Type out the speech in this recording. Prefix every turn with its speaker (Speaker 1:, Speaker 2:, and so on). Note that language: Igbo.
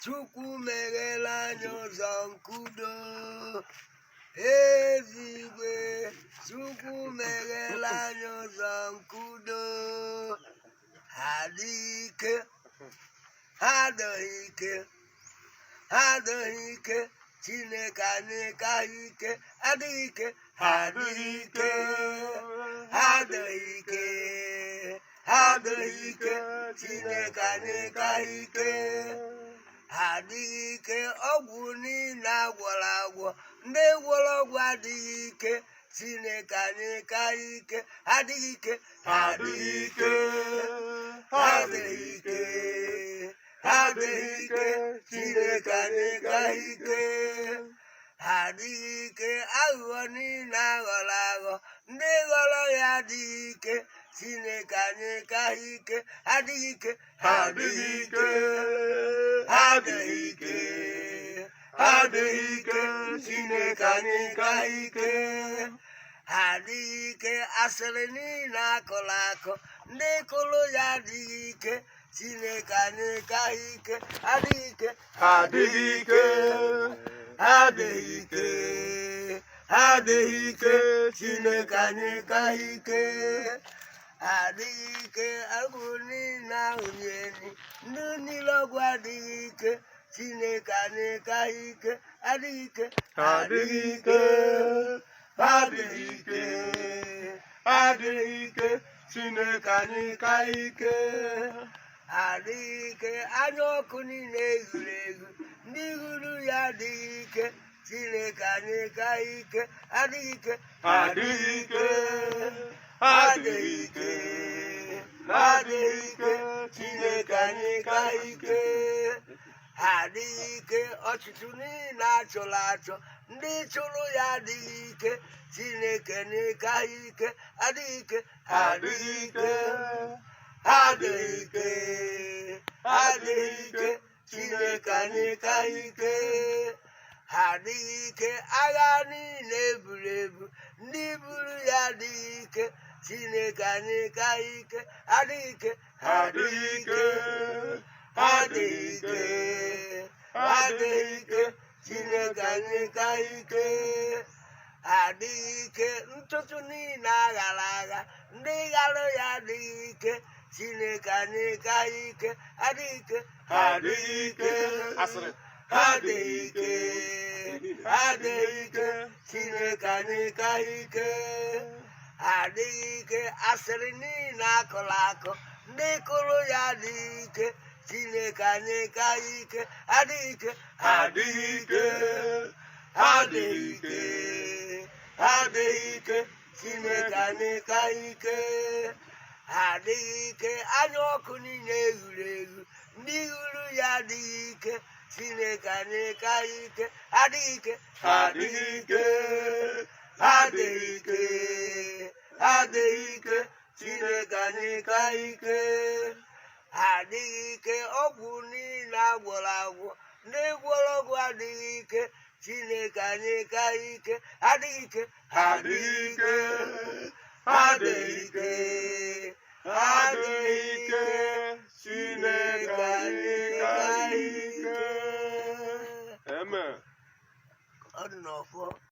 Speaker 1: Chukwu meghela anyị ụzọ nkudo. Ezigwe, Chukwu meghela anyị ụzọ nkudo. Ha adịghị ike, ha adịghị ike, ha adịghị ike. Chineke anyị ka ha ike, adịghị ike, ha adịghị ike, ha adịghị ike, ha adịghị ike. Chineke anyị ka ha ike. Ha adịghị ike. Ọgwụ niile agwọrọ agwọ, ndị gwọrọ ọgwụ adịghị ike. Chineke anyị ka ha ike, adịghị ike, ha adịghị ike, ha adịghị ike, ha adịghị ike. Chineke anyị ka ha ike. Ha adịghị ike. Aghụghọ niile aghọrọ aghọ, ndị ghọrọ ya adịghị ike. Chineke anyị ka ha ike, adịghị ike, ha adịghị ike, ha adịghị ike, ha adịghị ike. Chineke anyị ka ha ike. Ha adịghị ike. Asịrị niile akụrụ akụ, ndị kụrụ ya adịghị ike. Chineke anyị ka ha ike, adịghị ike,
Speaker 2: Ha adịghị ike.
Speaker 1: Ha adịghị ike, ha adịghị ike. Chineke anyị ka ha ike. Ha adịghị ike. Agwụ niile ahụ nyeri ndị niile ọgwụ adịghị ike. Chineke anyị ka ha ike, adịghị ike.
Speaker 2: Ha adịghị ike. Ha adịghị ike. Ha adịghị ike. Chineke anyị ka ike.
Speaker 1: Ha adịghị ike. Anya ọkụ niile egwuru egwu, ndị hụrụ ya adịghị ike. Chineke anyị ka ha ike, adịghị ike.
Speaker 2: Ha adịghị ike. Ha adịghị ike.
Speaker 1: Ha adịghị ike. Chineke anyị ka ha ike. Ha adịghị ike. Ọchịchị niile achụrụ achụ, ndị chụrụ ya adịghị ike. Chineke n'ike ha ike, adịghị ike.
Speaker 2: Ha adịghị ike.
Speaker 1: Ha adịghị ike, ha adịghị ike. Chineke anyị ka ha ike. Ha adịghị ike. Agha niile eburu ebu, ndị buru ya adịghị ike. Chineke anyị ka ha ike, adịghị ike.
Speaker 2: Ha adịghị ike.
Speaker 1: Ha adịghị ike, ha adịghị ike. Chineke anyị ka ha ike. Ha adịghị ike. Ntụtụ niile aghara agha, ndị ghara ya adịghị ike. Chineke anyị ka ha ike, adịghị ike.
Speaker 2: Ha adịghị ike.
Speaker 3: Asịrị.
Speaker 1: Ha adịghị ike, ha adịghị ike. Chineke anyị ka ha ike. Ha adịghị ike. Asịrị niile akụrụ akụ, ndị kụrụ ya adịghị ike. Chineke anyị ka ha ike, adịghị ike.
Speaker 2: Ha adịghị ike.
Speaker 1: Ha adịghị ike, ha adịghị ike. Chineke anyị ka ha ike. Ha adịghị ike. Anya ọkụ niile egwuru egwu, ndị hụrụ ya adịghị ike. Chineke anyị ka ha ike, adịghị ike.
Speaker 2: Ha adịghị ike.
Speaker 1: Ha adịghị ike, ha adịghị ike. Chineke anyị ka ha ike. Ha adịghị ike. Ọgwụ niile agwọrọ agwọ, ndị gwọrọ ọgwụ adịghị ike. Chineke anyị ka ha ike, adịghị ike.
Speaker 2: Ha adịghị ike.
Speaker 1: Ha adịghị ike.